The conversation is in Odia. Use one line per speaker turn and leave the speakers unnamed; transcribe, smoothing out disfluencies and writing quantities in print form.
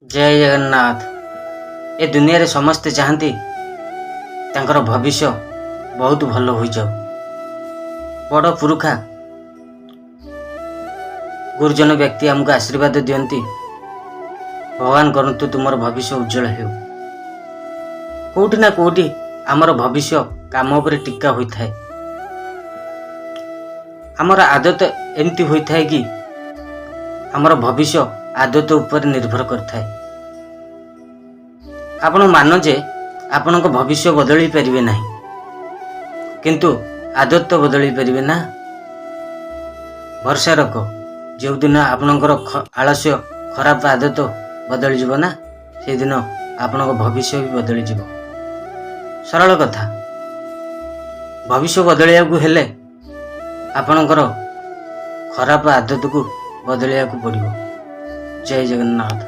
ଜୟ ଜଗନ୍ନାଥ। ଏ ଦୁନିଆରେ ସମସ୍ତେ ଚାହାନ୍ତି ତାଙ୍କର ଭବିଷ୍ୟ ବହୁତ ଭଲ ହୋଇଯାଉ। ବଡ଼ ପୁରୁଖା, ଗୁରୁଜନ ବ୍ୟକ୍ତି ଆମକୁ ଆଶୀର୍ବାଦ ଦିଅନ୍ତି, ଭଗବାନ କରନ୍ତୁ ତୁମର ଭବିଷ୍ୟ ଉଜ୍ଜଳ ହେଉ। କେଉଁଠି ନା କେଉଁଠି ଆମର ଭବିଷ୍ୟ କାମ ଉପରେ ଟୀକା ହୋଇଥାଏ। ଆମର ଆଦତ ଏମିତି ହୋଇଥାଏ କି ଆମର ଭବିଷ୍ୟ ଆଦତ ଉପରେ ନିର୍ଭର କରିଥାଏ। ଆପଣ ମାନ ଯେ ଆପଣଙ୍କ ଭବିଷ୍ୟ ବଦଳେଇ ପାରିବେ ନାହିଁ, କିନ୍ତୁ ଆଦତ ତ ବଦଳେଇ ପାରିବେ ନା? ଭରସା ରଖ, ଯେଉଁଦିନ ଆପଣଙ୍କର ଆଳସ୍ୟ, ଖରାପ ଆଦତ ବଦଳିଯିବ ନା, ସେଇଦିନ ଆପଣଙ୍କ ଭବିଷ୍ୟ ବି ବଦଳିଯିବ। ସରଳ କଥା, ଭବିଷ୍ୟ ବଦଳିବାକୁ ହେଲେ ଆପଣଙ୍କର ଖରାପ ଆଦତକୁ ବଦଳିବାକୁ ପଡ଼ିବ। ଜୟ ଜଗନ୍ନାଥ।